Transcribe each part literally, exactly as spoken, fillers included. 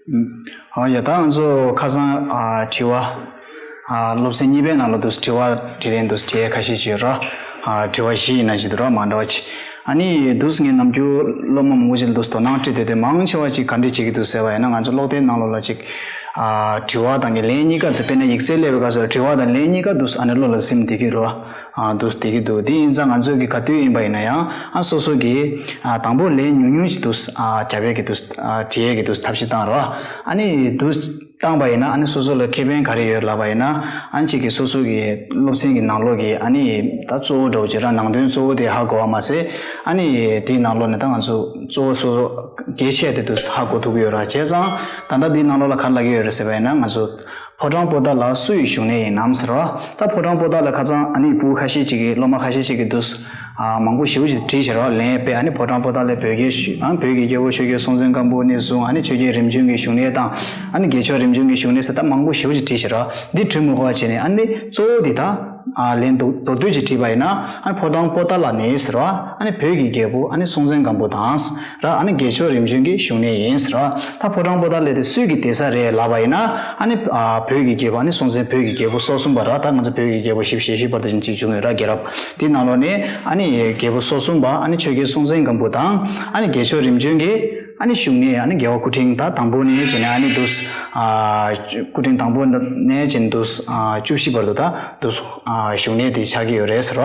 ཨ་ཡ་ད་ང་ཚོ་ཁ་སང་ཨ་དྲི་བ་ཨ་སློབ་ཚན་གཉིས་པའི་ནང་ལ་འདུག་དྲི་བ་དྲིས་ལན་འདུག་དྲི་ཡས་ཁ་ཤས་ཅིག་ཡོད་ར། ཨ་དྲི་བ་བཞི་ཡིན་ན་ཅིག་འདུག་ར། མ་འདྲ་བ་ཅིག་ཨ་ནི་འདུག་ངས་ནམ་རྒྱུན་སློབ་མ་མང་པོ་ཅིག་ལ་འདུག་དོ་སྣང་སྤྲད་དེ་དེ་མང་ཆེ་བ་ཅིག་ག་འདྲས་བྱེད་ཀྱི་འདུག་ཟེར་བ་ཡིན་ན། ང་ཚོ་ཀློག་དེབ་ནང་ལོགས་ལ་ཅིག་ཨ་དྲི་བ་དང་གི་ལན་གཉིས་ཀ་དེ་དཔེར་ན་ཡིག་ཚད་སླེབས་པའི་སྐབས་སུ་དྲི་བ་དང་ལན་གཉིས་ཀ་འདུག་ཨ་ནི་བློ་ལ་སིམ་བསྡད་ཀྱི་རེད་བ། ཨ་འདུག་བསྡད་ཀྱི་འདུག་དེ་ཡིན་ཙང་ང་ཚོས་ཀྱི་ག་དུས་ཡིན་པ་ཡིན་ན་ཡང་ཨ་སོ་སོ་གི་ཨ་དང་པོ་ལན་ཉུང་ཉུང་ཞིག་འདུག་ཨ་རྒྱབ་ཡས་ཀྱི་འདུག་ཨ་དྲི་ཡས་ཀྱི་འདུག་ཐབས་ཤེས་བཏང་རོགས། ཨ་ནི་འདུག་བཏང་པ་ཡིན་ན་ཨ་ནི་སོ་སོ་ལ་ཁེ་ཕན་ག་རེ་ཡོད་ལབ་པ་ཡིན་ན། ཨ་ནི་གཅིག་གི་སོ་སོ་གི་སློབ་ཚན་གྱི་ནང་ལོགས་ཀྱི་ཨ་ནི་ད་གཙོ་བོ་འདྲ་བོ་ཅིག་ར་ནང་དོན་གཙོ་བོ་དེ་ཧ་གོ་བ་མ་ཟད། ཨ་ནི་དེའི་ནང་ལོགས་ནས་ད་ང་ཚོ་གཙོ་བོ་སོ་སོ་གལ་ཆེ་དེ་འདུག་ཧ་གོ་ཐུབ་ཀྱི་ཡོད་ར། བྱས་ཙང་ད་ལྟ་དེའི་ནང་ལོགས་ལ་ག་རེ་ལབ་ཀྱི་ཡོད་རེད་ཟེར་བ་ཡིན་ན། ང་ཚོ་ཕོ་བྲང་པོ་ཏཱ་ལ་སུ་ཡི་བཞུགས་གནས་ཡིན་ནམ་ཟེར་བ། ད་ཕོ་བྲང་པོ་ཏཱ་ལ་ཁ་སང་ཨ་ནི་བུ་ཁ་ཤས་ཅིག་གིས་སློབ་མ་ཁ་ཤས་ཅིག་གིས་འདུག་ཨ་མང་པོ་ཞེ་པོ་ཅིག་བྲིས་བཞག་རོགས། ལན་དཔེ་ཨ་ནི་ཕོ་བྲང་པོ་ཏཱ་ལའི་བོད་ཀྱི་ཨ་བོད་ཀྱི་རྒྱལ་པོ་ཆོས་རྒྱལ་སྲོང་བཙན་སྒམ་པོ་ནས་བཟུང་ཨ་ནི་ཆོས་རྒྱལ་རིམ་བྱོན་གྱི་བཞུགས་གནས་དང་ཨ་ནི་རྒྱལ་མཆོག་རིམ་བྱོན་གྱི་བཞུགས་གནས་ཟེར་ད་མང་པོ་ཞེ་པོ་ཅིག་བྲིས་བཞག་རོགས། འདི་བྲིས་མི་དགོས་པ་བྱས་ནས་ཨ་ནི་གཙོ་བོ་འདི་ད་ཨ་ལན་མདོར་མདོར་བསྡུས་ཅིག་བྲིས་པ་ཡིན་ན། ཨ་ནི་ཕོ་བྲང་པོ་ཏཱ་ལ་ནས་ཟེར་བ་ཨ་ནི་བོད་ཀྱི་རྒྱལ་པོ་ཨ་ནི་སྲོང་བཙན་སྒམ་པོ་དང་། ར་ཨ་ནི་རྒྱལ་མཆོག་རིམ་བྱོན་གྱི་བཞུགས་གནས་ཡིན་ཟེར་བ། ད་ཕོ་བྲང་པོ་ཏཱ་ལ་དེ་སུས་ཀྱི་གདན་ས་རེད་ལབ་པ་ཡིན་ན། ཨ་ནི་ཨ་བོད་ཀྱི་རྒྱལ་པོ་ཨ་ནི་སྲོང་བཙན་བོད་ཀྱི་རྒྱལ་པོ་སོ་གསུམ་པ་ར། ད་ང་ཚོ་བོད་ཀྱི་རྒྱལ་པོ་བཞི་བཅུ་ཞེ་བཞི་བར་དུ་ཅིག་བྱུང་ཡོད་ར་རྒྱལ་རབས། དེ་ནང་ལོགས་ནས་ཨ་ནི་རྒྱལ་པོ་སོ་གསུམ་པ་ཨ་ནི་ཆོས་རྒྱལ་སྲོང་བཙན་སྒམ་པོ་དང་ཨ་ནི་རྒྱལ་མཆོག་རིམ་བྱོན་གྱི་ཨ་ནི་བཞུགས་གནས་ཨ་ནི་རྒྱལ་བ་སྐུ་ཕྲེང་ད་དང་པོ་ནས་བྱས་ནས་ཨ་ནི་འདུག་ཨ་སྐུ་ཕྲེང་དང་པོ་ནས་བྱས་ནས་འདུག་ཨ་བཅུ་བཞི་བར་དུ་ད་འདུག་ཨ་བཞུགས་གནས་དེ་ཆགས་ཀྱི་ཡོད་རེད་ཟེར་བ།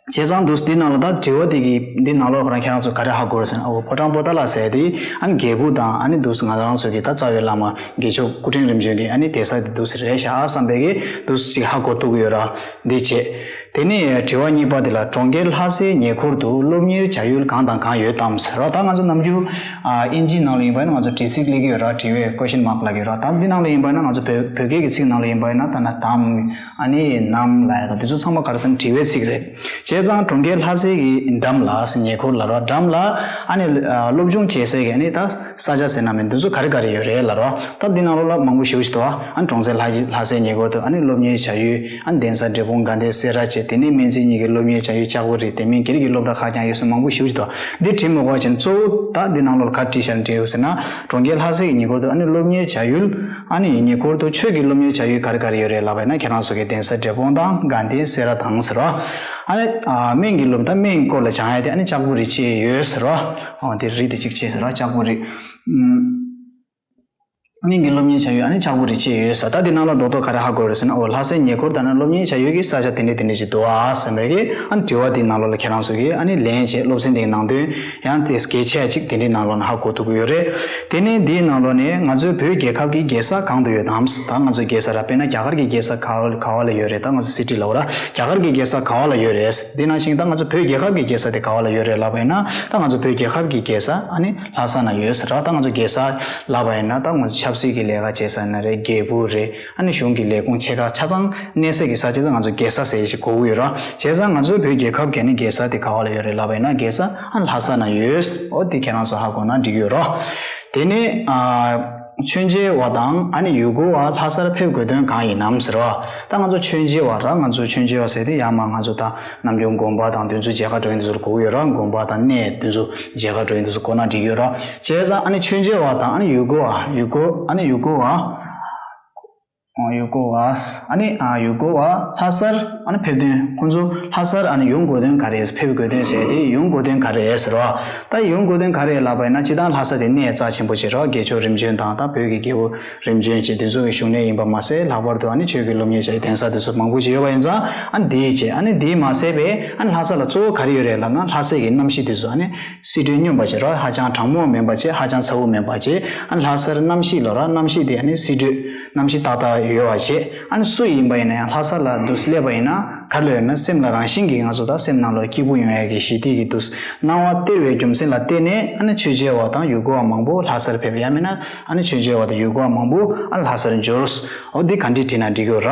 བྱས་ཙང་འདུག་འདི་ནང་ལ་ད་དྲི་བ་དེ་གི་འདི་ནང་ལོགས་ཁོ་རང་ཁྱེད་རང་ཚོ་ག་རེ་ཧ་གོ་རེད་ཟེར་ན། ཨོ་ཕོ་བྲང་པོ་ཏཱ་ལ་ཟེར་དེ་ཨ་ནི་རྒྱལ་པོ་དང་ཨ་ནི་འདུག་ང་རང་ཚོ་གི་ད་རྩ་བའི་བླ་མ་རྒྱལ་མཆོག་སྐུ་ཕྲེང་རིམ་བྱོན་གྱི་ཨ་ནི་གདན་ས་དེ་འདུག་རེད་ཤག་བསམ་པའི་གི་འདུག་ཅིག་ཧ་གོ་ཐུབ་ཀྱི་ཡོད་ར། འདི་བྱས། དེ་ནས་དྲི་བ་གཉིས་པ་དེ་ལ་གྲོང་ཁྱེར་ལྷ་སའི་ཉེ་འཁོར་དུ་སློབ་གཉེར་བྱ་ཡུལ་གང་དང་གང་ཡོད་དམ་ཟེར་བ། ད་ང་ཚོ་ནམ་རྒྱུན་ཨ་ཨིན་ཇིའི་ནང་ལ་ཡིན་པ་ན་ང་ཚོ་ཌི་སི་ཊིག་ལབ་ཀྱི་ཡོད་ར། དྲི་བའི་ཀོ་ཤན་མཱག་ལབ་ཀྱི་ཡོད་ར། ད་འདི་ནང་ལ་ཡིན་པ་ན་ང་ཚོ་བོད་བོད་སྐད་ཀྱི་ཚིག་ནང་ལ་ཡིན་པ་ཡིན་ན་ད་ན་དམ། ཨ་ནི་ནམ་ལ་ཡ་ད་དེ་ཚོ་ཚང་མ་ག་རེ་ཟེར་ན་དྲི་བའི་ཚིག་རེད། བྱས་ཙང་གྲོང་ཁྱེར་ལྷ་སའི་གི་འགྲམ་ལ་ཉེ་འཁོར་ལ་རོ། འགྲམ་ལ་ཨ་ནི་ཨ་སློབ་སྦྱོང་བྱེད་སའི་གི་ཨ་ནི་ད་ས་ཆ་ཟེར་ན་མིན་འདི་ཚོ་ག་རེ་ག་རེ་ཡོད་རེད་ལ་རོ། ད་འདི་ནང་ལོགས་ལ་མང་པོ་ཞེ་པོ་ཞིག་འདུག་ཨ་ནི་གྲོང་གསེབ་ལྷ་ལྷ་སའི་ཉེ་འཁོར་དུ་ཨ་ནི་སློབ་གཉེར་བྱ་ཡུལ་ཨ་ནི་གདན་ས་འབྲས་སྤུངས་དགའ་ལྡན་སེ་ར་བཅས། དེ་ནས་སྨན་རྩིས་གཉིས་ཀྱི་སློབ་གཉེར་བྱ་ཡུལ་ལྕགས་པོ་རི། དེ་མིན་སྒེར་གྱི་སློབ་གྲྭ་ཁག་ཀྱང་ཡོད་ས་མང་པོ་ཞེ་པོ་ཞིག་འདུག་འདི་བྲིས་མི་དགོས་པ་བྱས་ན་གཙོ་བོ་ད་འདི་ནང་ལོགས་ལ་ག་རེ་བྲིས་བཞག་ན་འགྲིག་ཡོད་ཟེར་ན། གྲོང་ཁྱེར་ལྷ་སའི་ཉེ་འཁོར་དུ་ཨ་ནི་སློབ་གཉེར་བྱ་ཡུལ། ཨ་ནི་ཉེ་འཁོར་དུ་ཆོས་ཀྱི་སློབ་གཉེར་བྱ་ཡུལ་ག་རེ་ག་རེ་ཡོད་རེད་ལབ་པ་ཡིན་ན། ཁྱེད་རང་ཚོ་གི་གདན་ས་འབྲས་སྤུངས་དང་དགའ་ལྡན་སེ་ར་དང་ཟེར་རོ། ཨ་ནི་ཨ་སྨན་གྱི་སློབ་ད་སྨན་སྐོར་ལ་སྦྱང་ཡ་དེ་ཨ་ནི་ལྕགས་པོ་རི་བཅས་ཡོད་ཟེར་རོ། ཨོ་དེ་རི་དེ་གཅིག་བྱས་ཟེར་རོ་ལྕགས་པོ་རི། ཨུམ། སྨན་གྱི་སློབ་གཉེར་བྱ་ཡུལ་ཨ་ནི་ལྕགས་པོ་རི་བཅས་ཡོད་ཟེར། ད་དེ་ནང་ལ་རྡོག་རྡོག་ག་རེ་ཧ་གོ་རེད་ཟེར་ན། ཨོ་ལྷ་སའི་ཉེ་འཁོར་དང་ན་སློབ་གཉེར་བྱ་ཡུལ་གྱི་ས་ཆ་དེ་འདྲས་དེ་འདྲས་ཅིག་འདུག་ཨ་བསམ་པའི་གི་ཨ་ནི་དྲི་བ་དེའི་ནང་ལོགས་ལ་ཁྱེད་རང་ཚོ་གིས་ཨ་ནི་ལན་བྱས་སློབ་ཚན་དེའི་ནང་དོན། ཡང་དེ་གལ་ཆེ་ཅིག་དེ་འདྲའི་ནང་ལོགས་ནས་ཧ་གོ་ཐུབ་ཀྱི་ཡོད་རེད། དེ་ནས་འདིའི་ནང་ལོགས་ནས་ང་ཚོའི་བོད་རྒྱལ་ཁབ་ཀྱི་རྒྱལ་ས་གང་དུ་ཡོད་དམ། ད་ང་ཚོའི་རྒྱལ་ས་ར་དཔེར་ན་རྒྱ་གར་གྱི་རྒྱལ་ས་ག་བ་ག་བ་ལ་ཡོད་རེད། ད་ང་ཚོ་སི་ཊི་ལབ་ར་རྒྱ་གར་གྱི་རྒྱལ་ས་ག་བ་ལ་ཡོད་རེད། འདི་ནང་བཞིན་ད་ང་ཚོ་བོད་རྒྱལ་ཁབ་ཀྱི་རྒྱལ་ས་དེ་ག་བ་ལ་ཡོད་རེད་ལབ་པ་ཡིན་ན། ད་ང་ཚོ་བོད་རྒྱལ་ཁབ་ཀྱི་རྒྱལ་ས་ཨ་ནི་ལྷ་ས་ན་ཡོད་ཟེར་ར། ད་ང་ཚོ་རྒྱལ་ས་ལབ་པ་ཡིན་ན་ད་ང་ཚོ་ཆབ་སྲིད་ཀྱི་ལས་ཀ་བྱེད་ས་ན་རེད། རྒྱལ་པོ་རེད། ཨ་ནི་གཞུང་གི་ལས་ཁུངས་ཆེ་ཁག་ཆ་ཚང་གནས་སའི་གི་ས་ཆ་དེ་ང་ཚོ་རྒྱལ་ས་ཟེར་ཞིག་གོ་གི་ཡོད་ར། བྱས་ཙང་ང་ཚོའི་བོད་རྒྱལ་ཁབ་ཀྱི་ནི་རྒྱལ་ས་དེ་ག་བ་ལ་ཡོད་རེད་ལབ་པ་ཡིན་ན་རྒྱལ་ས་ཨ་ལྷ་ས་ན་ཡོད། ཨོ་དེ་ཁྱེད་རང་ཚོ་ཧ་གོ་ན་འགྲིག་ཡོད་ར། དེ་ནས་ཨ་མཆོད་མཇལ་བ་དང་ཨ་ནི་ཡུལ་སྐོར་བ་ལྷ་སར་ཕེབས་དགོས་དོན་གང་ཡིན་ནམ་ཟེར་བ། ད་ང་ཚོ་མཆོད་མཇལ་བ་ར་ང་ཚོ་མཆོད་མཇལ་བ་ཟེར་དེ་ཡང་མ་ང་ཚོ་ད་ནམ་རྒྱུན་དགོན་པ་དང་དེ་ཚོ་མཇལ་ཁ་འགྲོ་ཡིན་དེ་ཚོར་གོ་གི་ཡོད་ར། དགོན་པ་དང་གནས་དེ་ཚོ་མཇལ་ཁ་འགྲོ་ཡིན་དེ་ཚོ་གོ་ན་འགྲིག་ཡོད་ར། བྱས་ཙང་ཨ་ནི་མཆོད་མཇལ་བ་དང་ཨ་ནི་ཡུལ་སྐོར་བ་ཡུལ་སྐོར་ཨ་ནི་ཡུལ་སྐོར་བ། ཨོ་ཡུལ་སྐོར་བ། ཨ་ནི་ཨ་ཡུལ་སྐོར་བ་ལྷ་སར་ཨ་ནི་ཕེབས་དོན། ཁོང་ཚོ་ལྷ་སར་ཨ་ནི་ཡོང་དགོས་དོན་ག་རེ། ཕེབས་དགོས་དོན་ཟེར་དེ་ཡོང་དགོས་དོན་ག་རེ་ཟེར་བ། ད་ཡོང་དགོས་དོན་ག་རེ་ལབ་པ་ཡིན་ན་སྤྱིར་བཏང་ལྷ་ས་དེ་གནས་རྩ་ཆེན་པོ་ཅིག་རེད། རྒྱལ་མཆོག་རིམ་བྱོན་དང་ད་བོད་ཀྱི་རྒྱལ་པོ་རིམ་བྱོན་བཅས་དེ་ཚོ་གི་བཞུགས་གནས་ཡིན་པ་མ་ཟད་ལྷག་པར་དུ་ཨ་ནི་ཆོས་ཀྱི་སློབ་གཉེར་བྱ་ཡི་གདན་ས་དེ་ཚོ་མང་པོ་ཅིག་ཡོད་པ་ཡིན་ཙང་ཨ་ནི་དེའི་ཆེད་ཨ་ནི་དེའི་མ་ཟད་པའི་ཨ་ནི་ལྷ་ས་ལ་གཙོ་བོ་ག་རེ་ཡོད་རེད་ལབ་ན་ལྷ་སའི་གི་གནམ་གཤིས་དེ་ཚོ་ཨ་ནི་བསིལ་དྲོད་སྙོམས་པ་ཅིག་རེད། ཧ་ཅང་གྲང་མོ་མིན་པ་བྱས། ཧ་ཅང་ཚ་བོ་མིན་པ་བྱས། ཨ་ནི་ལྷ་སར་གནམ་གཤིས་ལ་ར་གནམ་གཤིས་དེ་ཨ་ནི་བསིལ་དྲོད་གནམ་གཤིས་ཏག་ཏག་ཡོད་པ་བྱས། ཨ་ནི་སུ་ཡིན་པ་ཡིན་ན་ཡང་ལྷ་ས་ལ་འདུག་སླེབས་པ་ཡིན་ན་ག་རེ་ལབ་ན་སེམས་ལ་རང་བཞིན་གྱིས་ང་ཚོ་ད་སེམས་ནང་ལ་སྐྱིད་པོ་ཡོང་ཡ་གི་ཞི་བདེ་གི་འདུག་སྣང་བ་སྟེར་བའི་རྒྱུ་མཚན་ལ་བརྟེན་ནས་ཨ་ནི་མཆོད་མཇལ་བ་དང་ཡུལ་སྐོར་བ་མང་པོ་ལྷ་སར་ཕེབས། ཡང་མིན་ན་ཨ་ནི་མཆོད་མཇལ་བ་དང་ཡུལ་སྐོར་བ་མང་པོ་ཨ་ནི་ལྷ་སར་འབྱོར། འོ་འདི་ག་འདྲས་བྲིས་ན་འགྲིག་གི་ར།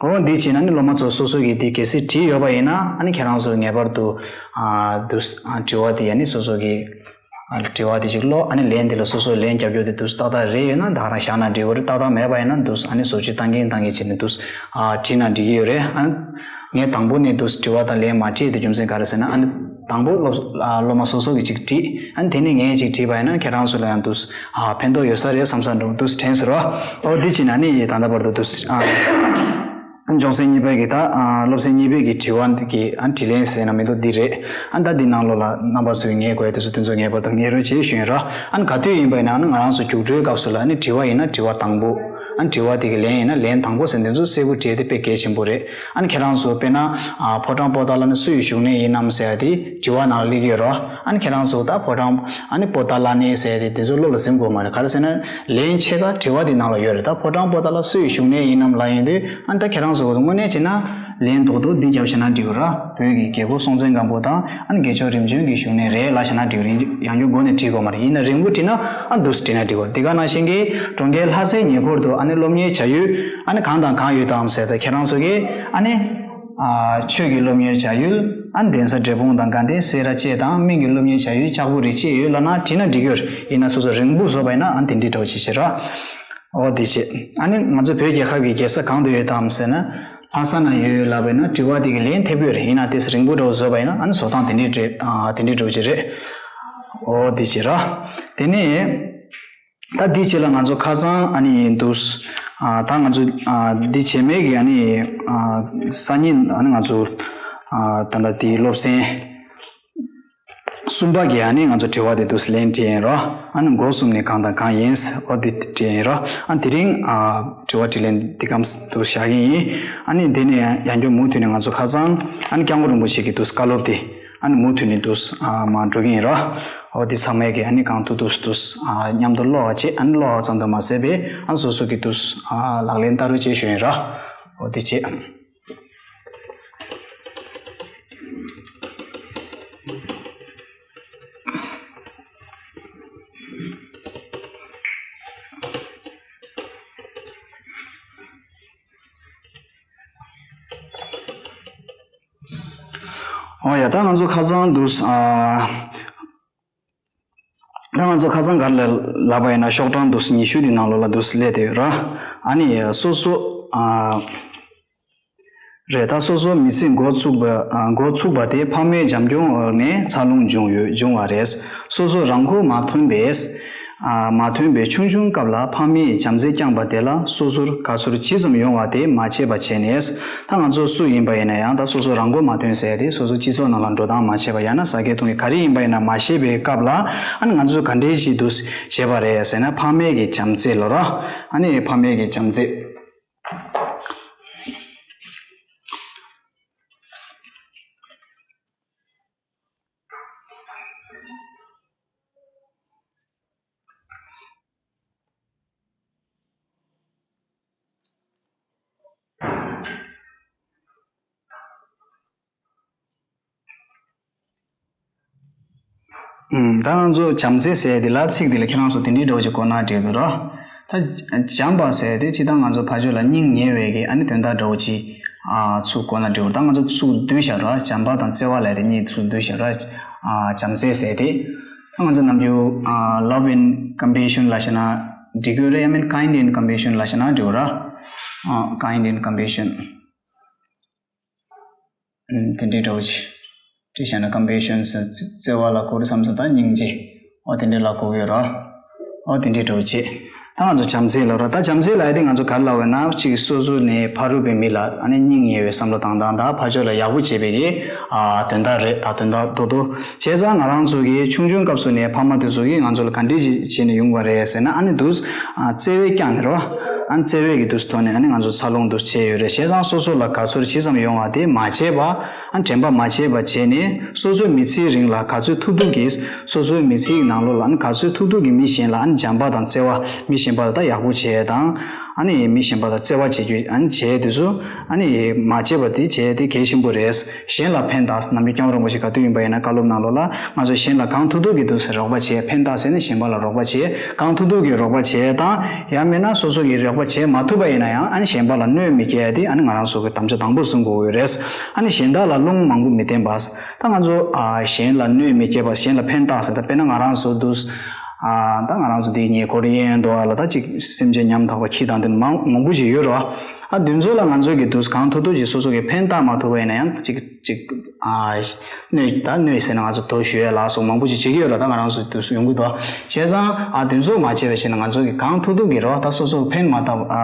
འོ་འདི་བྱས་ན་ནི་སློབ་མ་ཚོ་སོ་སོ་གིས་འདི་གལ་སྲིད་བྲིས་ཡོད་པ་ཡིན་ན་ཨ་ནི་ཁྱེད་རང་ཚོ་ངེས་པར་དུ་ཨ་འདུག་ཨ་དྲི་བ་དེ་ཡ་ནི་སོ་སོ་གིས། ཨ་དྲི་བ་དེ་ཅིག་ཀློག་ཨ་ནི་ལན་དེ་ལ་སོ་སོས་ལན་རྒྱབ་རྒྱུ་དེ་འདུག་ཏག་ཏག་རེད་ཡོད་ན་ད་ག་རང་བཞག་ན་འགྲིག་གི་རེད། ཏག་ཏག་མེད་པ་ཡིན་ན་འདུག་ཨ་ནི་བཟོ་བཅོས་བཏང་གིན་བཏང་གིན་བྱས་ནས་འདུག་ཨ་བྲིས་ན་འགྲིག་གི་ཡོད་རེད། ཨ་ནི་ངས་དང་པོ་ནས་འདུག་དྲི་བ་དང་ལན་མ་བྲིས་དེ་རྒྱུ་མཚན་ག་རེ་ཟེར་ན་ཨ་ནི་ དང་པོ་སློབ་ཨ་སློབ་མ་སོ་སོ་གིས་ཅིག་བྲིས། ཨ་ནི་དེ་ནས་ངས་ཅིག་བྲིས་པ་ཡིན་ན་ཁྱེད་རང་ཚོ་ལ་ཡང་འདུག་ཨ་ཕན་ཐོགས་ཡོད་ས་རེད་བསམ་ས་འདུག་འདུག་དྲན་སོང་ར། ཨོ་འདི་བྱས་ན་ནི་ད་ལྟ་བར་དུ་འདུག་ཨ། ཨ་ནི་སྦྱོང་ཚན་གཉིས་པའི་གི་ད་ཨ་སློབ་ཚན་གཉིས་པའི་གི་དྲི་བ་འདི་གི་ཨ་ནི་དྲིས་ལན་ཟེར་ན་མི་འདུག་འདི་རེད། ཨ་ནི་ད་འདི་ནང་ལོགས་ལ་རྣམ་པ་ཚོས་ངས་དགོས་ཡ་དེ་ཚོ་དེ་ཚོ་ངེས་པར་དུ་ངེས་རུང་བྱེད་ཞུ་ཡིན་ར། ཨ་ནི་ག་དུས་ཡིན་པ་ཡིན་ན་ཨ་ནི་ང་རང་ཚོ་རྒྱུགས་སྤྲོད་སྐབས་སུ་ལ་ཨ་ནི་དྲི་བ་ཡིན་ན་དྲི་བ་དང་པོ། ཨ་ནི་དྲི་བ་དེ་གི་ལན་ཡིན་ན་ལན་དང་པོ་ཟེར་འདི་ཚོ་གསལ་པོ་བྲིས་ཏེ་དཔེ་གལ་ཆེན་པོ་རེད། ཨ་ནི་ཁྱེད་རང་ཚོ་དཔེར་ན་ཨ་ཕོ་བྲང་པོ་ཏཱ་ལ་ནི་སུ་ཡི་བཞུགས་གནས་ཡིན་ནམ་ཟེར་ཡ་དེ་དྲི་བ་ནང་ལ་སླེབས་ཀྱི་ཡོད་རེད། ཨ་ནི་ཁྱེད་རང་ཚོ་ད་ཕོ་བྲང་ཨ་ནི་པོ་ཏཱ་ལ་ནི་ཟེར་ཡ་དེ་དེ་ཚོ་བློ་ལ་ཟིན་དགོས་མ་རེད། ག་རེ་ཟེར་ན་ལན་ཕྱེད་ཀ་དྲི་བ་དེ་ནང་ལ་ཡོད་རེད། ད་ཕོ་བྲང་པོ་ཏཱ་ལ་སུ་ཡི་བཞུགས་གནས་ཡིན་ནམ་ལབ་ཡོང་དུས་ཨ་ནི་ད་ཁྱེད་རང་ཚོ་དངོས་གནས་བྱས་ན་ལན་རྡོག་རྡོག་འདི་རྒྱབ་བྱས་ན་འགྲིག་གི་རེད། བོད་ཀྱི་རྒྱལ་པོ་སྲོང་བཙན་སྒམ་པོ་དང་ཨ་ནི་དགེ་ཆོས་རིམ་བྱོན་གྱི་བཞུགས་གནས་རེད་ལབ་བྱས་ན་འགྲིག་གི་རེད། ཡང་བསྐྱར་མགོ་ནས་བྲིས་དགོས་མ་རེད། ཡིན་ན་རིང་པོ་བྲིས་ན་ཨ་འདུག་སེ་བྲིས་ན་འགྲིག་གི་རེད། འདི་ག་ནང་བཞིན་གྱི་གྲོང་ཁྱེར་ལྷ་སའི་ཉེ་འཁོར་དུ་ཨ་ནི་སློབ་གཉེར་བྱ་ཡུལ་ཨ་ནི་གང་དང་གང་ཡོད་དམ་ཟེར་ཏེ་ཁྱེད་རང་ཚོ་གིས་ཨ་ནི། ཨ་ཆོས་ཀྱི་སློབ་གཉེར་བྱ་ཡུལ། ཨ་ནི་གདན་ས་འབྲས་སྤུངས་དང་དགའ་ལྡན་སེ་ར་བཅས་དང་སྨན་གྱི་སློབ་གཉེར་བྱ་ཡུལ་ལྕགས་པོ་རི་བཅས་ཡོད་ལབ་ན་བྲིས་ན་འགྲིག་གི་རེད། ཡིན་ན་སོ་སོ་རིང་པོ་བཟོས་པ་ཡིན་ན་ཨ་ནི་དེ་འདྲའི་འདྲ་བོ་ཅིག་བྱེད་ར། འོ་དེ་བྱེད། ཨ་ནི་ང་ཚོ་བོད་རྒྱལ་ཁབ་ཀྱི་རྒྱལ་ས་གང་དུ་ཡོད་དམ་ཟེར་ན། ལྷ་ས་ན་ཡོད་ལབ་པ་ཡིན་ན་དྲི་བ་དེ་གི་ལན་ཐེབས་ཡོད་རེད། ཡིན་ན་དེ་རིང་པོ་འདྲ་བོ་བཟོས་པ་ཡིན་ན་ཨ་ནི་བཟོ་སྟངས་དེ་འདྲའི་འདྲ་ཨ་དེ་འདྲའི་འདྲ་བོ་ཅིག་རེད། འོ་དེ་བྱེད་ར། དེ་ནས། ད་འདི་བྱས་ལ་ང་ཚོ་ཁ་སང་ཨ་ནི་འདུག་ཨ་ད་ང་ཚོ་ཨ་འདི་བྱེད་མེད་ཀྱི་ཨ་ནི་ཨ་སང་ཉིན་ཨ་ནི་ང་ཚོ་ཨ་ད་ལྟ་དེའི་སློབ་ཚན་གསུམ་པ་གི་ཨ་ནི་ང་ཚོ་དྲི་བ་དེ་འདུག་ལན་སྤྲད་ཡིན་རོ། ཨ་ནི་འགོ་གསུམ་ནི་གང་དང་གང་ཡིན། འོ་དེ་སྤྲད་ཡིན་རོ། ཨ་དེ་རིང་ཨ་དྲི་བ་དྲིས་ལན་འདི་གམ་དུ་བཞག་གི་ཡིན། ཨ་ནི་དེ་ནས་ཡང་བསྐྱར་མུ་མཐུད་ནས་ང་ཚོ་ཁ་སང་ཨ་ནི་སྐྱབས་མགོན་རིན་པོ་ཆེ་གི་འདུག་བཀའ་སློབ་དེ། ཨ་ནི་མུ་མཐུད་ནས་འདུག་ཨ་མར་འགྲོ་གི་ཡིན་ར། འོ་དེ་ཚང་མས་ཀྱི་ཨ་ནི་གང་ཐུབ་ཐུབ་འདུག་ཨ་མཉམ་དུ་ཀློག་པ་བྱེད། ཨ་ནི་ཀློག་པ་ཙམ་དུ་མ་ཟད་པའི་ཨ་སོ་སོ་གི་འདུག་ཨ་ལག་ལེན་བསྟར་རོགས་བྱེད་ཞུ་ཡིན་ར། འོ་དེ་བྱེད། ཨོ་ཡ། ད་ང་ཚོ་ཁ་སང་འདུག་ཨ། ད་ང་ཚོ་ཁ་སང་ག་རེ་ལ་ལབ་པ་ཡིན་ན་ཤོག་གྲངས་འདུག་ཉི་ཤུ་དེ་ནང་ལོགས་ལ་འདུག་སླེབས་བསྡད་ཡོད་ར། ཨ་ནི་སོ་སོ་ཨ། རེད། ད་སོ་སོ་མི་ཚེ་འགོ་བཙུགས་པ་ཨ་འགོ་ཚུགས་པ་དེ་ཕ་མའི་བྱམས་སྐྱོང་འོག་ནས་འཚར་ལོངས་བྱུང་ཡོད་བྱུང་བ་རེད། སོ་སོ་རང་མགོ་མ་ཐོན་པས། ཨ་མ་ཐོན་པའི་ཆུང་ཆུང་སྐབས་ལ་ཕ་མས་བྱམས་བརྩེ་བསྐྱངས་པ་དེ་ལ་སོ་སོར་དགའ་ཚོར་ཇི་ཙམ་ཡོང་བ་དེ་མ་བརྗེད་པ་བྱས་ནས། ད་ང་ཚོ་སུ་ཡིན་པ་ཡིན་ན་ཡང་ད་སོ་སོ་རང་མགོ་མ་ཐོན་ཟེར་ཏེ་སོ་སོ་སྤྱི་ཚོགས་ནང་ལ་འགྲོ་སྟངས་མ་ཤེས་པ་ཡང་ན་ཟ་སྐད་འཐུང་ཡས་ག་རེ་ཡིན་པ་ཡིན་ན་མ་ཤེས་པའི་སྐབས་ལ་ཨ་ནི་ང་ཚོས་ག་འདྲའི་ཞིག་ཏུ་བྱས་པ་རེད་ཟེར་ན་ཕ་མའི་གི་བྱམས་བརྩེ་ལོ་ར། ཨ་ནི་ཕ་མའི་གི་བྱམས་བརྩེ། ཨུམ། ད་ང་ཚོ་བྱམས་བརྩེ་ཟེར་དེ་ལ་ཚིག་དེ་ལ་ཁྱེད་རང་ཚོ་དེ་འདྲའི་འདྲ་བོ་ཅིག་གོ་ན་འགྲིག་འདུག་ར། ད་བྱམས་པ་ཟེར་དེ་ཅི་ད་ང་ཚོ་ཕར་ཕྱོགས་ལ་སྙིང་ཉེ་བའི་གི་ཨ་ནི་དོན་དག་འདྲ་བོ་ཅིག་ཨ་ཚུར་གོ་ན་འགྲིག་འདུག་ད་ང་ཚོ་ཚུར་བསྡུས་བཞག་ར། བྱམས་པ་དང་བརྩེ་བ་ལབ་དེ་གཉིས་ཚུར་བསྡུས་བཞག་ར། ཨ་བྱམས་བརྩེ་ཟེར་དེ། ད་ང་ཚོ་ནམ་རྒྱུན་ཨ་love and compassion ལབ་བྱས་ན་འགྲིག་གི་རེད། I mean kind and compassion ལབ་བྱས་ན་འགྲིག་ར། ཨ་kind and compassion དེ་འདྲའི་འདྲ་བོ་ཅིག་དེ་བྱས་ན་compassion ཟེར་བརྩེ་བ་ལ་གོ་རེད་བསམ་སོང་། ད་སྙིང་རྗེ། ཨོ་དེ་འདྲའི་ལ་གོ་གི་ཡོད་ར། ཨོ་དེ་འདྲའི་འདྲ་བོ་ཅིག་ད་ང་ཚོ་བྱམས་བརྩེ་ལབ་ར། ད་བྱམས་བརྩེ་ལབ་ཡ་དེ་ང་ཚོ་ག་རེ་ལབ་ཡོད་ན་གཅིག་སོ་སོ་ནས་ཕ་རོལ་པོའི་མི་ལ་ཨ་ནི་སྙིང་ཉེ་བའི་བསམ་བློ་བཏང་སྟངས་དང་ཕར་ཕྱོགས་ལ་ཡག་པོ་བྱེད་པའི་གི་ཨ་དོན་དག་རེད། ད་དོན་དག་རྡོག་རྡོག་བྱས་ཙང་ང་རང་ཚོ་གི་ཆུང་ཆུང་སྐབས་སུ་ནས་ཕ་མ་དེ་ཚོ་གིས་ང་ཚོ་ལ་ག་འདྲས་ཅིག་བྱས་ནས་ཡོང་བ་རེད་ཟེར་ན་ཨ་ནི་འདུག་ཨ་བརྩེ་བས་བསྐྱངས་ནས་རོ། ཨ་ནི་བརྩེ་བའི་གི་དུས་སུ་ཐོག་ནས་ཨ་ནི་ང་ཚོ་འཚར་ལོངས་དུ་བྱས་ཡོད་རེད། བྱས་ཙང་སོ་སོ་ལ་དགའ་ཚོར་ཇི་ཙམ་ཡོང་བ་དེ་མ་བྱས་པ། ཨ་ནི་དྲན་པ་མ་བརྗེད་པ་བྱས་ནས་སོ་སོའི་མི་ཚེའི་རིང་ལ་ག་ཚོད་ཐུབ་ཐུབ་ཀྱིས་སོ་སོའི་མི་ཚེའི་ནང་ལོགས་ལ་ཨ་ནི་ག་ཚོད་ཐུབ་ཐུབ་ཀྱིས་མི་གཞན་ལ་ཨ་ནི་བྱམས་པ་དང་བརྩེ་བ། མི་གཞན་པ་ལ་ད་ཡག་པོ་བྱས་དང་། ཨ་ནི་མི་གཞན་པ་ལ་བརྩེ་བ་བྱེད་རྒྱུ་ཨ་ནི་བྱས་དུས་སུ་ཨ་ནི་མ་བརྗེད་པ་དེ་བྱས་དེ་གལ་ཆེན་པོ་རེད། གཞན་ལ་ཕན་བཏགས། ནམ་རྒྱུན་སྐྱབས་མགོན་རིན་པོ་ཆེ་ག་དུས་ཡིན་པ་ཡིན་ན་བཀའ་སློབ་ནང་ལོགས་ལ་ང་ཚོ་གཞན་ལ་གང་ཐུབ་ཐུབ་ཀྱིས་དུས་སུ་རོགས་པ་བྱས། ཕན་བཏགས་ཟེར་ནས་གཞན་པ་ལ་རོགས་པ་བྱས། གང་ཐུབ་ཐུབ་ཀྱིས་རོགས་པ་བྱས་དང་། ཡང་མིན་ན་སོ་སོ་གིས་རོགས་པ་བྱས་མ་ཐུབ་པ་ཡིན་ན་ཡང་ཨ་ནི་གཞན་པ་ལ་གནོད་མི་སྐྱེལ་ཡ་དེ་ཨ་ནི་ང་རང་ཚོ་གི་དམ་བཅའ་དང་པོ་བཟུང་དགོས་ཀྱི་ཡོད་རེད། ཨ་ནི་གཞན་དག་ལ་བློ་ངོ་མང་པོ་མི་བསྟན་པ། ད་ང་ཚོ་ཨ་གཞན་ལ་གནོད་མི་སྐྱེལ་བ། གཞན་ལ་ཕན་བཏགས་ཟེར། ད་དཔེར་ན་ང་རང་ཚོ་འདུག་ཨ་ད་ང་རང་ཚོ་འདི་ཉེ་འཁོར་གཡས་གཡོན་འདུག་ཨ་ལ་ད་ཅིག་སེམས་ཅན་ཉམ་ཐག་པ་ཁྱི་དང་དེ་མང་མང་པོ་ཞིག་ཡོད་རེད་བ། ད་དེ་ཚོ་ལ་ང་ཚོ་གིས་དུས་གང་ཐུབ་ཐུབ་ཀྱིས་སོ་སོ་གིས་ཕན་བཏགས་མ་ཐུབ་པ་ཡིན་ན་ཡང་ཅིག་ཅིག་ཨ། གནོད་ད་གནོད་ཟེར་ན་ང་ཚོ་དོ་ཞུ་ཡས་ལ་སོགས་མང་པོ་ཅིག་བྱེད་ཀྱི་ཡོད་ལ། ད་ང་རང་ཚོ་དུས་སུ་ཡོང་གི་འདུག་བྱས་ཙང་ཨ་དེ་ཚོ་མ་བྱས་པ་བྱས་ན་ང་ཚོ་གིས་གང་ཐུབ་ཐུབ་ཀྱིས་རོ། ད་སོ་སོ་ཕན་མ་ཐོགས་ཨ་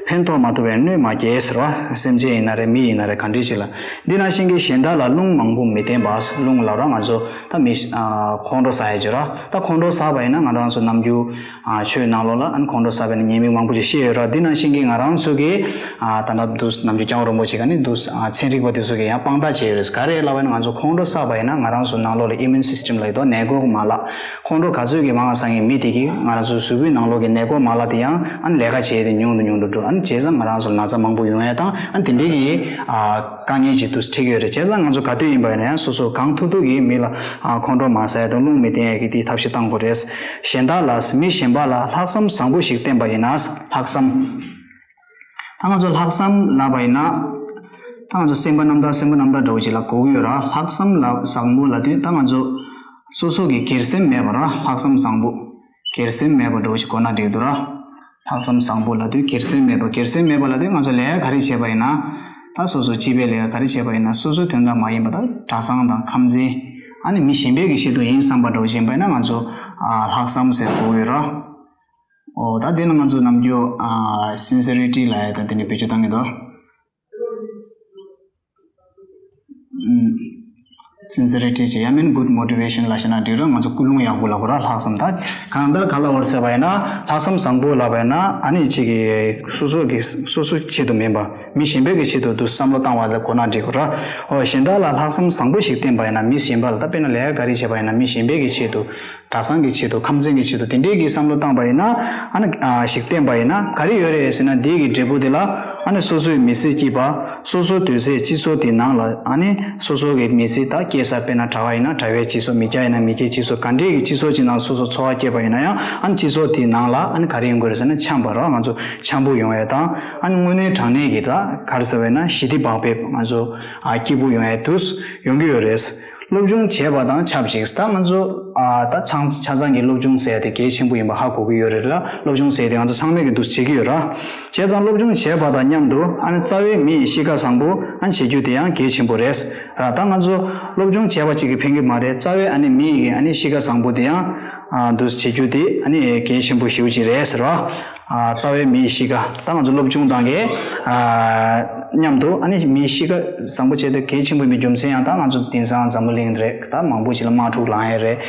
ཕན་ཐོགས་མ་ཐུབ་པའི་གནོད་མ་སྐྱེལ་ཟེར་བ། སེམས་ཅན་ཡིན་ན་རེད། མི་ཡིན་ན་རེད། ག་འདྲས་ཅིག་ལ། འདི་ནང་བཞིན་གྱི་གཞན་དག་ལ་རླུང་མང་པོ་མི་བསྟེན་པ། རླུང་ལབ་ར་ང་ཚོ་ད་མི་ཨ་ཁོང་ཁྲོ་ཟ་ཡས་བྱེད་ར། ད་ཁོང་ཁྲོ་ཟ་བ་ཡིན་ན་ང་རང་ཚོ་ནམ་རྒྱུན་ཨ་ཆོས་ནང་ལོགས་ལ་ཨ་ནི་ཁོང་ཁྲོ་ཟ་བའི་ཉེས་དམིགས་མང་པོ་ཅིག་བཤད་ཡོད་ར། འདི་ནང་བཞིན་གྱི་ང་རང་ཚོ་གི་ཨ་ད་ལྟ་འདུག་ནམ་རྒྱུན་སྐྱབས་མགོན་རིན་པོ་ཆེ་ག་ནི་འདུག་ཨ་ཚན་རིག་པ་དེ་ཚོ་གིས་ཡང་དཔང་རྟགས་བྱས་ཡོད་རེད། ག་རེ་ལབ་པ་ཡིན་ན་ང་ཚོ་ཁོང་ཁྲོ་ཟ་བ་ཡིན་ན་ང་རང་ཚོ་ནང་ལོགས་ལ་ཨི་མིའུན་སིས་ཊམ་ལབ་ཡོད་དོ། ནད་འགོག་མ་ལག་ཁོང་ཁྲོ་ག་ཚོད་ཀྱི་མང་ང་སང་གི་མི་དེ་གིས་ང་རང་ཚོ་གཟུགས་པོའི་ནང་ལོགས་ཀྱི་ནད་འགོག་མ་ལག་དེ་ཡང་ཨ་ནི་ལས་ཀ་བྱས་ཏེ་ཉུང་དུ་ཉུང་དུ་འགྲོ། ཨ་ནི་བྱས་ཙང་ང་རང་ཚོ་ལ་ན་ཚ་མང་པོ་ཡོང་ཡས་དང་ཨ་ནི་དེ་འདྲའི་གི་ཨ་དཀའ་ངལ་ཅིག་ཏུ་འཕྲད་ཀྱི་ཡོད་རེད། བྱས་ཙང་ང་ཚོ་ག་དུས་ཡིན་པ་ཡིན་ན་ཡང་སོ་སོ་གང་ཐུབ་ཐུབ་ཀྱིས་མི་ལ་ཨ་ཁོང་ཁྲོ་མ་ཟ་ཡ་དང་རླུང་མི་བསྟེན་ཡ་གི་དེའི་ཐབས་ཤེས་བཏང་དགོས་རེད། གཞན་དག་ལ། མི་གཞན་པ་ལ་ལྷག་བསམ་བཟང་པོ་ཞིག་བསྟེན་པ་ཡིན་ན། ལྷག་བསམ། ད་ང་ཚོ་ལྷག་བསམ་ལབ་པ་ཡིན་ན། ད་ང་ཚོ་སེམས་པ་རྣམ་དག་སེམས་པ་རྣམ་དག་འདྲ་བོ་ཅིག་ལ་གོ་གི་ཡོད་ར། ལྷག་བསམ་ལ་བཟང་པོ་ལབ་དུས་ད་ང་ཚོ་སོ་སོ་གི་སྒེར་སེམས་མེད་པ་ར། ལྷག་བསམ་བཟང་པོ། སྒེར་སེམས་མེད་པ་འདྲ་བོ་ཞིག་གོ་ན་འགྲིག་འདུག་ར། ལྷག་བསམ་བཟང་པོ་ལབ་དུས་སྒེར་སེམས་མེད་པ། སྒེར་སེམས་མེད་པ་ལབ་དུས་ང་ཚོ་ལས་ཀ་ག་རེ་བྱས་པ་ཡིན་ན། ད་སོ་སོ་སྤྱི་པའི་ལས་ཀ་ག་རེ་བྱས་པ་ཡིན་ན་སོ་སོའི་དོན་དག་མ་ཡིན་པ། ད་གྲྭ་ཚང་དང་ཁམས་ཚན། ཨ་ནི་མི་གཞན་པའི་གི་ཆེད་དུ་ཡིན་བསམ་པ་འདྲ་བོ་ཞིག་ཡིན་པ་ཡིན་ན་ང་ཚོ་ཨ་ལྷག་བསམ་ཟེར་གོ་གི་ཡོད་ར། ཨོ་ད་དེ་ནི་ང་ཚོ་ནམ་རྒྱུན་ཨ་སིན་སི་རི་ཊི་ལབ་ཡ་ད་དེ་ནི་བེད་སྤྱོད་བཏང་གི་འདུག་སིན་སི་རི་ཊི་བྱས་ཡ་མིན་གུཌ་མོ་ཊི་ཝེ་ཤན་ལབ་ཤེས་ན་འགྲིག་ར། ང་ཚོ་ཀུན་སློང་ཡག་པོ་ལབ་དགོས་ར། ལྷག་བསམ་ད་གང་ལྟར་ག་ལ་བར་ཟེར་བ་ཡིན་ན་ལྷག་བསམ་བཟང་པོ་ལབ་པ་ཡིན་ན་ཨ་ནི་གཅིག་གི་སོ་སོ་གི་སོ་སོ་ཆེད་དུ་མིན་པ་མི་གཞན་པའི་གི་ཆེད་དུ་དུ་བསམ་བློ་བཏང་བ་ལ་གོ་ན་འགྲིག་གོ་ར། ཨོ་གཞན་དག་ལ་ལྷག་བསམ་བཟང་པོ་ཞིག་བསྟེན་པ་ཡིན་ན། མི་གཞན་པ་ལ་ད་དཔེར་ན་ལས་ཀ་ག་རེ་བྱས་པ་ཡིན་ན་མི་གཞན་པའི་གི་ཆེད་དུ། གྲྭ་ཚང་གི་ཆེད་དུ་ཁམས་ཚན་གྱི་ཆེད་དུ་དེ་འདྲའི་གི་བསམ་བློ་བཏང་པ་ཡིན་ན། ཨ་ནི་ཨ་ཞིག་བསྟེན་པ་ཡིན་ན་ག་རེ་ཡོད་རེད་ཟེར་ན། དེའི་གི་འབྲས་བུ་དེ་ལ་ཨ་ནི་སོ་སོའི་མི་ཚེ་སྐྱིད་པ། སོ་སོ་སྡོད་སའི་སྤྱི་ཚོགས་དེ་ནང་ལ་ཨ་ནི་སོ་སོ་གི་མི་ཚེ་ད་སྐྱེས་ས་དཔེར་ན་གྲྭ་པ་ཡིན་ན་གྲྭ་པའི་སྤྱི་ཚོགས། མི་སྐྱ་ཡིན་ན་མི་སྐྱའི་སྤྱི་ཚོགས། ག་འདྲའི་གི་སྤྱི་ཚོགས་ཅིག་ནང་སོ་སོ་འཚོ་བ་སྐྱེལ་པ་ཡིན་ན་ཡང་ཨ་ནི་སྤྱི་ཚོགས་དེའི་ནང་ལ་ཨ་ནི་ག་རེ་ཡོང་གི་རེད་ཟེར་ན་འཆམ་པ་ར། ང་ཚོ་འཆམ་པོ་ཡོང་ཡ་དང་ཨ་ནི་དངོས་གནས་དྲང་གནས་ཀྱི་ད་ག་རེ་ཟེར་བས་ན་ཞི་བདེ་བག་ཕེབས་ང་ཚོ་ཨ་སྐྱིད་པོ་ཡོང་ཡ་དུས་ཡོང་གི་ཡོད་རེད། སློབ་སྦྱོང་བྱས་པ་དང་ཆབས་ཅིག་ད་ང་ཚོ་ཨ་ད་ཆང་ཆ་ཚང་གི་སློབ་སྦྱོང་ཟེར་ཡ་དེ་གལ་ཆེན་པོ་ཡིན་པ་ཧ་གོ་གི་ཡོད་རེད་ལ། སློབ་སྦྱོང་ཟེར་ཡ་དེ་ང་ཚོ་ཚང་མས་ཀྱི་འདུ་བྱེད་ཀྱི་ཡོད་ར། བྱས་ཙང་སློབ་སྦྱོང་བྱས་པ་དང་མཉམ་དུ་ཨ་ནི་རྩ་བའི་མི་ཡི་གཤིས་ཀ་བཟང་པོ་ཨ་ནི་བྱེད་རྒྱུ་དེ་ཡང་གལ་ཆེན་པོ་རེད་ར། ད་ང་ཚོ་སློབ་སྦྱོང་བྱས་པ་གཅིག་གིས་ཕན་གྱི་མ་རེད། རྩ་བའི་ཨ་ནི་མི་ཡི་ཨ་ནི་གཤིས་ཀ་བཟང་པོ་དེ་ཡང་ཨ་འདུ་བྱེད་རྒྱུ་དེ་ཨ་ནི་གལ་ཆེན་པོ་ཞེ་པོ་ཅིག་རེད་ཟེར་བ། ཨ་རྩ་བའི་མིའི་གཤིས་ཀ་ད་ང་ཚོ་སློབ་སྦྱོང་དང་གི་ཨ་མཉམ་དུ་ཨ་ནི་མིའི་གཤིས་ཀ་བཟང་པོ་བྱས་ཏེ་གལ་ཆེན་པོ་ཡིན་པའི་རྒྱུ་མཚན་ཡང་ད་ང་ཚོ་དེང་སང་འཛམ་བུ་གླིང་རེད། ད་མང་པོ་ཞིག་ལ་དམག་འཁྲུག་ལངས་ཡས་རེད།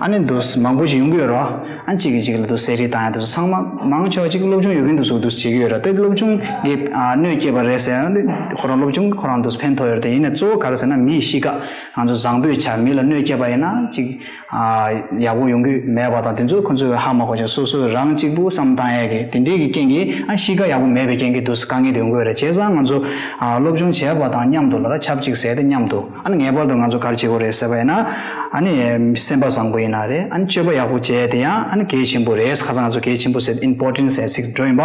ཨ་ནི་འདུག་མང་པོ་ཞིག་ཡོང་གི་ཡོད་རེད། ཨ་གཅིག་གིས་གཅིག་ལ་འདུག་ཟས་རིགས་བཏང་ཡས་འདུག་ཚང་མ་མང་ཆེ་བ་གཅིག་སློབ་སྦྱོང་ཡོད་མཁན་འདུག་སུ་འདུག་བྱེད་ཀྱི་ཡོད་རེད། དེ་སློབ་སྦྱོང་གི་ཨ་གནོད་སྐྱེལ་བ་རེད་ཟེར་ཡང་དེ་ཁོ་རང་སློབ་སྦྱོང་ཁོ་རང་འདུག་ཕན་ཐོགས་ཡོད་རེད། དེ་ཡིན་ནའི་གཙོ་བོ་ག་རེ་ཟེར་ན་མིའི་གཤིས་ཀ་ང་ཚོ་བཟང་པོའི་ཆ་མི་ལ་གནོད་སྐྱེལ་བ་ཡིན་ན་གཅིག་ཨ་ཡག་པོ་ཡོང་གི་མེད་པ་དང་དེ་ཚོ་ཁོ་ཚོས་ཧ་མ་གོ་ཅིག་སོ་སོས་རང་གཅིག་པུ་བསམ་བཏང་ཡས་ཀྱི་དེ་འདྲའི་གི་རྐྱེན་གྱིས་ཨ་གཤིས་ཀ་ཡག་པོ་མེད་པའི་རྐྱེན་གྱིས་འདུག་དཀའ་ངལ་དེ་ཡོང་གི་ཡོད་རེད། བྱས་ཙང་ང་ཚོ་ཨ་སློབ་སྦྱོང་བྱས་པ་དང་མཉམ་དུ་ལ་ར་ཆབས་ཅིག་ཟས་དེ་མཉམ་དུ་ཨ་ནི་ངེས་པར་དུ་ང་ཚོ་ག་རེ་བྱེད་དགོས་རེད་ཟེར་བ་ཡིན་ན་ཨ་ནི་སེམས་པ་བཟང་པོ་ཡིན་ན་རེད། ཨ་ནི་སྤྱོད་པ་ཡག་པོ་བྱས་དེ་ཡང་ཨ་ནི་གལ་ཆེན་པོ་རེད། ཁ་སང་ང་ཚོ་གལ་ཆེན་པོ་ཟེར་ཨིམ་པོར་ཊེན་ཊི་ཟེར་ཚིག་འགྲོ་ཡིན་པ།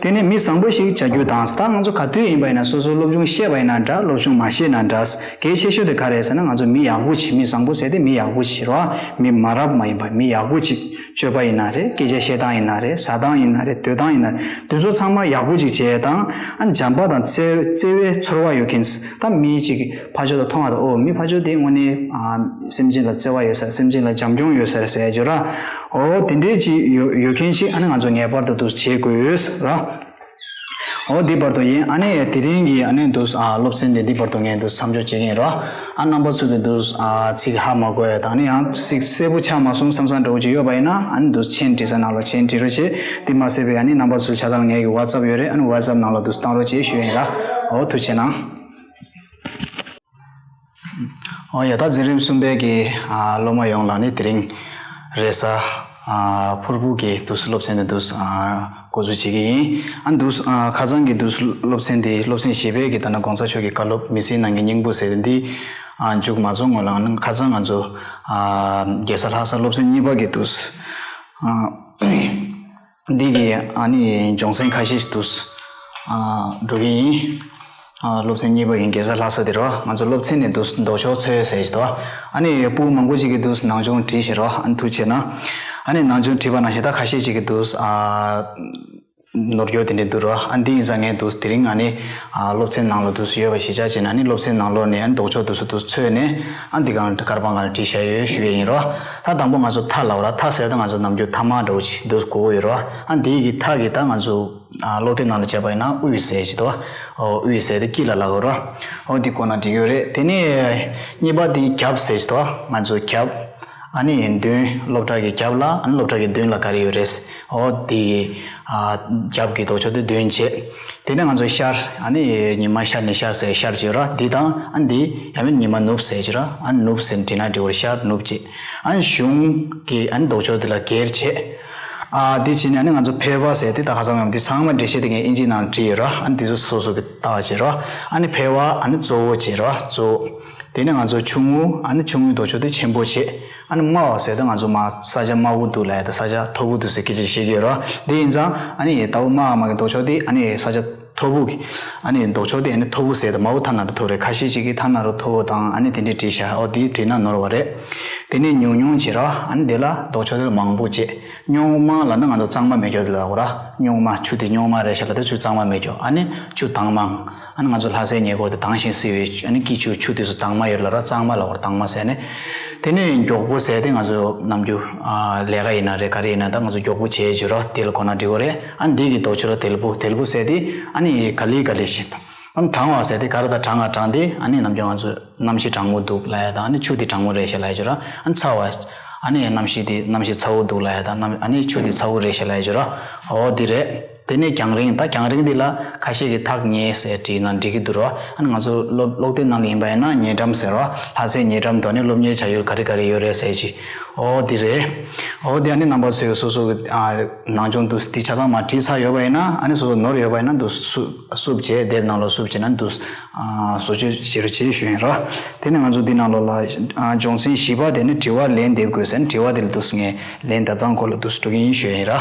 དེ་ནས་མི་བཟང་པོ་ཞིག་བྱ་རྒྱུ་དང་། ད་ང་ཚོ་ག་དུས་ཡིན་པ་ཡིན་ན་སོ་སོ་སློབ་སྦྱོང་ཤེས་པ་ཡིན་ན་འདྲ། སློབ་སྦྱོང་མ་ཤེས་ན་འདྲ། གལ་ཆེ་ཤོས་དེ་ག་རེད་ཟེར་ན་ང་ཚོ་མི་ཡག་པོ་ཅིག་མི་བཟང་པོ་ཟེར་དེ་མི་ཡག་པོ་ཅིག་རོ། མི་མ་རབས་མ་ཡིན་པ་མི་ཡག་པོ་ཅིག་སྤྱོད་པ་ཡིན་ན་རེད། སྐད་ཆ་བཤད་སྟངས་ཡིན་ན་རེད། ཟ་སྟངས་ཡིན་ན་རེད། སྡོད་སྟངས་ཡིན་ན་རེད། དེ་ཚོ་ཚང་མ་ཡག་པོ་ཅིག་བྱས་དང་ཨ་བྱམས་པ་དང་བརྩེ་བརྩེ་བའི་ཚོར་བ་ཡོད་མཁན། ད་མི་ཅིག་ཕར་ཕྱོགས་ལ་མཐོང་བ་དང་ཨོ་མི་ཕར་ཕྱོགས་དེ་དངོས་གནས་ཨ་སེམས་ཅན་ལ་བརྩེ་བ་ཡོད་ས་རེད། སེམས་ཅན་ལ་བྱམས་སྐྱོང་ཡོད་ས་རེད་ཟེར་རྒྱུ་ར། ཨོ་དེ་འདྲའི་ཅིག་ཡོད་ཡོད་མཁན་ཞིག་ཨ་ནི་ང་ཚོ་ངེས་པར་དུ་འདུག་བྱེད་དགོས་ར། ཨོ་འདི་བར་དུ་ཡིན། ཨ་ནི་དེ་རིང་གི་ཨ་ནི་འདུག་ཨ་སློབ་ཚན་དེ་འདི་བར་དུ་ངས་འདུག་མཚམས་འཇོག་བྱེད་ཀྱི་ཡིན་ར། ཨ་རྣམ་པ་ཚོ་གི་འདུག་ཨ་ཚིག་ཧ་མ་གོ་ཡ་དང་ཨ་ནི་ཡང་ཚིག་གསལ་པོ་ཆགས་མ་སོང་བསམ་བསམ་འདྲ་བོ་ཅིག་ཡོད་པ་ཡིན་ན་ཨ་ནི་འདུག་མཆན་འབྲི་ས་ནང་ལ་མཆན་འབྲི་རོགས་བྱེད། དེ་མ་ཟད་པའི་ཨ་ནི་རྣམ་པ་ཚོ་ཆ་ཚང་ངའི་གི་ཝ་ཙབ་ཡོད་རེད། ཨ་ནི་ཝ་ཙབ་ནང་ལ་འདུག་བཏང་རོགས་བྱེད་ཞུ་ཡ་ཡིན་ར། ཨོ་ཐུགས་རྗེ་གནང་། ཨོ་ཡ་ད་འཛིན་རིམ་གསུམ་པའི་གི་ཨ་སློབ་མ་ཡོངས་ལ་ནི་དེ་རིང་རེས་གཟའ་ཨ་ཕུར་བུ་གི་འདུག་སློབ་ཚན་དེ་འདུག་ཨ་འགོ་འཛུགས་བྱེད་ཀྱི་ཡིན། ཨ་འདུག་ཨ་ཁ་སང་གི་འདུག་སློབ་ཚན་དེ་སློབ་ཚན་བཞི་པའི་གི་ད་ནང་གོང་ས་མཆོག་གི་བཀའ་སློབ་མི་ཚེའི་ནང་གི་སྙིང་པོ་ཟེར་འདི་ཨ་མཇུག་མ་རྫོགས་སྔོན་ལ་ཨ་ནི་ཁ་སང་ང་ཚོ་ཨ་རྒྱལ་ས་ལྷ་ས་སློབ་ཚན་གཉིས་པ་གི་འདུག་ཨ། འདི་གི་ཨ་ནི་སྦྱོང་ཚན་ཁ་ཤས་ཤིག་འདུག་ཨ་འགྲོ་གི་ཡིན། ཨ་སློབ་ཚན་གཉིས་པ་ཡིན། རྒྱལ་ས་ལྷ་ས་དེ་རོ། ང་ཚོ་སློབ་ཚན་ནས་འདུག་ལྡོག་ཕྱོགས་འཚོལ་ཟེར་ཞིག་འདུག་ཨ་ནི་ཕྲུ་གུ་མང་པོ་ཅིག་གིས་འདུག་ནང་སྦྱོང་བྲིས་ཤིག་རོ། ཨ་ནི་ཐུགས་རྗེ་གནང་། ཨ་ནི་ནང་སྦྱོང་བྲིས་པ་ནང་བཞིན་ད་ཁ་ཤས་ཅིག་གིས་འདུག་ཨ་ ནོར་འཁྱོག་དེ་འདྲ་འདུག་རོ། ཨ་འདི་ཡིན་ཙང་ངས་འདུག་དེ་རིང་ཨ་ནི་ཨ་སློབ་ཚན་ནང་ལ་འདུག་ཡོད་པ་གཞི་བཞག་བྱས་ན་ཨ་ནི་སློབ་ཚན་ནང་ལོགས་ནས་ཨ་ནི་ལྡོག་ཕྱོགས་འདུག་འདུག་འཚོལ་ནས་ཨ་འདི་གང་ལ་དཀར་པང་གང་ལ་བྲིས་བཞག་ཡོད་ཞུ་ཡས་ཡིན་རོ། ད་དང་པོ་ང་ཚོ་མཐའ་ལབ་ར། མཐའ་ཟེར་ད་ང་ཚོ་ནམ་རྒྱུན་ཐ་མག་འདྲ་བོ་ཅིག་འདུག་གོ་གི་ཡོད་རོ། ཨ་འདི་གི་མཐའ་གི་ད་ང་ཚོ་ཨ་སློབ་དེབ་ནང་ལ་བྱས་པ་ཡིན་ན་དབུས་ཟེར་ཅིག་འདུག་ཨོ་དབུས་ཟེར་དེ་དཀྱིལ་ལ་ལབ་གོ་རོ། ཨོ་འདི་གོ་ན་འགྲིག་ཡོད་རེད། དེ་ནས་གཉིས་པ་འདི་རྒྱབ་ཟེར་ཅིག་འདུག་ང་ཚོ་རྒྱབ། ཨ་ནི་མདུན། སློབ་གྲྭ་གི་རྒྱབ་ལ་ཨ་ནི་སློབ་གྲྭ་གི་མདུན་ལ་ག་རེ་ཡོད་རེད། ཨོ་དེ་གི་ཨ་རྒྱབ་ཀྱི་ལྡོག་ཕྱོགས་དེ་མདུན་བྱས། དེ་ནས་ང་ཚོ་ཤར། ཨ་ནི་ཉི་མ་ཤར་ནས་ཤར་ཟེར་ཤར་བྱེད་ར། འདི་དང་ཨ་འདི་ཡང་མིན་ཉི་མ་ནུབ་ཟེར་བྱེད་ར། ཨ་ནི་ནུབ་ཟེར་བྲིས་ན་འགྲིག་གོ་རེད། ཤར་ནུབ་བྱེད། ཨ་ནི་གཞུང་གི་ཨ་ནི་ལྡོག་ཕྱོགས་དེ་ལ་སྒེར་བྱེད། ཨ་འདི་བྱས་ནས་ཨ་ནི་ང་ཚོ་ཕལ་པ་ཟེར་དེ་ད་ཁ་སང་ངམ་འདི་ཚང་མ་འགྲེལ་བཤད་དེ་ངས་ཨིན་ཇི་ནང་བྲིས་ཡོད་ར། ཨ་ནི་འདི་ཚོ་སོ་སོ་གི་ལྟ་བ་བྱེད་ར། ཨ་ནི་ཕལ་པ་ཨ་ནི་གཙོ་བོ་བྱེད་ར། གཙོ་བོ། དེ་ནས་ང་ཚོ་ཆུང་ངུ། ཨ་ནི་ཆུང་ངུའི་ལྡོག་ཕྱོགས་དེ་ཆེན་པོ་བྱེད། ཨ་ནི་དམའ་བ་ཟེར་ཏེ་ང་ཚོ་མ་ས་ཆ་དམའ་བོ་འདུག་ལབ་ཡ་དང་ས་ཆ་མཐོ་བོ་འདུག་ཟེར་སྐད་ཆ་བཤད་ཀྱི་ཡོད་ར། དེ་ཡིན་ཙང་ཨ་ནི་ལྟ་བུ་དམའ་དམའ་གི་ལྡོག་ཕྱོགས་དེ་ཨ་ནི་ས་ཆ་མཐོ་བོ་གི་ཨ་ནི་ལྡོག་ཕྱོགས་དེ་ཨ་ནི་མཐོ་བོ་ཟེར་ཏེ་དམའ་བོ་ཐ་ན་རུ་མཐོ་རེད། ཁ་ཤས་ཅིག་གིས་ཐ་ན་རུ་མཐོ་བོ་དང་ཨ་ནི་དེ་འདྲས་བྲིས་ཤག་ཨོ་དེ་བྲིས་ན་ནོར་བ་རེད། དེ་ནས་ཉུང་ཉུང་བྱེད་ར། ཨ་ནི་དེ་ལ་ལྡོག་ཕྱོགས་དེ་ལ་མང་པོ་བྱེད། རྙོག་མ་ལབ་ན་ང་ཚོ་གཙང་མ་མེད་ཀྱོག་དེ་ལ་གོ་ར། རྙོག་མ་ཆུ་དེ་རྙོག་མ་རེད་ཤག་ལབ་དེ་ཆུ་གཙང་མ་མེད་ཀྱོག་ཨ་ནི་ཆུ་དྭངས་མ། ཨ་ནི་ང་ཚོ་ལྷ་སའི་ཉེ་འཁོར་དེ་དྭངས་ཤིང་བསིལ་བའི་ཨ་ནི་སྐྱིད་ཆུ་ཆུ་དེ་ཚོ་དྭངས་མ་ཡོད་ལ་ར། གཙང་མ་ལ་བར་དྭངས་མ་ཟེར་ནས། དེ་ནས་མགྱོགས་པོ་ཟེར་དེ་ང་ཚོ་ནམ་རྒྱུན་ཨ་ལས་ཀ་ཡིན་ན་རེད་ག་རེ་ཡིན་ན་ད་ང་ཚོ་མགྱོགས་པོ་བྱེད་བྱེད་རོ། དེ་ལ་གོ་ན་འགྲིག་གོ་རེད། ཨ་ནི་འདི་གི་ལྡོག་ཕྱོགས་ལ་དལ་པོ། དལ་པོ་ཟེར་དེ་ཨ་ནི་ག་ལེ་ག་ལེ་ཞིག་དང་། ཨ་ནི་གྲང་བ་ཟེར་དེ་ག་རེ་ད་གྲང་ང་གྲང་དེ་ཨ་ནི་ནམ་རྒྱུན་ང་ཚོ་གནམ་གཤིས་གྲང་མོ་འདུག་ལབ་ཡ་དང་ཨ་ནི་ཆུ་དེ་གྲང་མོ་རེད་ཤག་ལབ་ཡ་ཅིག་ར། ཨ་ནི་ཚ་བ། ཨ་ནི་གནམ་གཤིས་དེ་གནམ་གཤིས་ཚ་བོ་འདུག་ལབ་ཡ་དང་གནམ་ཨ་ནི་ཆུ་དེ་ཚ་བོ་རེད་ཤག་ལབ་ཡ་ཅིག་ར། འོ་དེ་རེད། དེ་ནས་རྒྱང་རིང་། ད་རྒྱང་རིང་འདི་ལ་ཁ་ཤས་ཀྱིས་ཐག་ཉེ་ཟེར་བྲིས་ན་འགྲིག་གི་འདུག་རོ། ཨ་ནི་ང་ཚོ་སློབ་སློབ་དེབ་ནང་ལ་ཡིན་པ་ཡིན་ན་ཉེ་འགྲམ་ཟེར་རོ། ལྷ་སའི་ཉེ་འགྲམ་དུ་ནི་སློབ་གཉེར་བྱ་ཡུལ་ག་རེ་ག་རེ་ཡོད་རེད་ཟེར་གྱི། འོ་འདི་རེད། འོ་དེ་ཨ་ནི་རྣམ་པ་ཚོས་སོ་སོ་གི་ཨ་ནང་སྦྱོང་དུ་འདི་ཆ་ཚང་མ་བྲིས་ཚར་ཡོད་པ་ཡིན་ན་ཨ་ནི་སོ་སོ་ནོར་ཡོད་པ་ཡིན་ན་འདུག་སུབ་སུབ་བྱས་དེབ་ནང་ལ་སུབ་བྱས་ན་འདུག་ཨ་བཟོ་བཅོས་བྱེད་རོགས་བྱེད་ཞུ་ཡིན་རོ། དེ་ནས་ང་ཚོ་འདི་ནང་ལོགས་ལ་ཨ་སྦྱོང་ཚན་བཞི་པ་དེ་ནི་དྲི་བ་ལན་འདེབས་དགོས་ཟེར་ནས་དྲི་བ་དེ་ལ་འདུག་ངས་ལན་འདེབས་སྟངས་སྐོར་ལ་འདུག་འགྲོ་གི་ཡིན་ཞུ་ཡིན་རོ།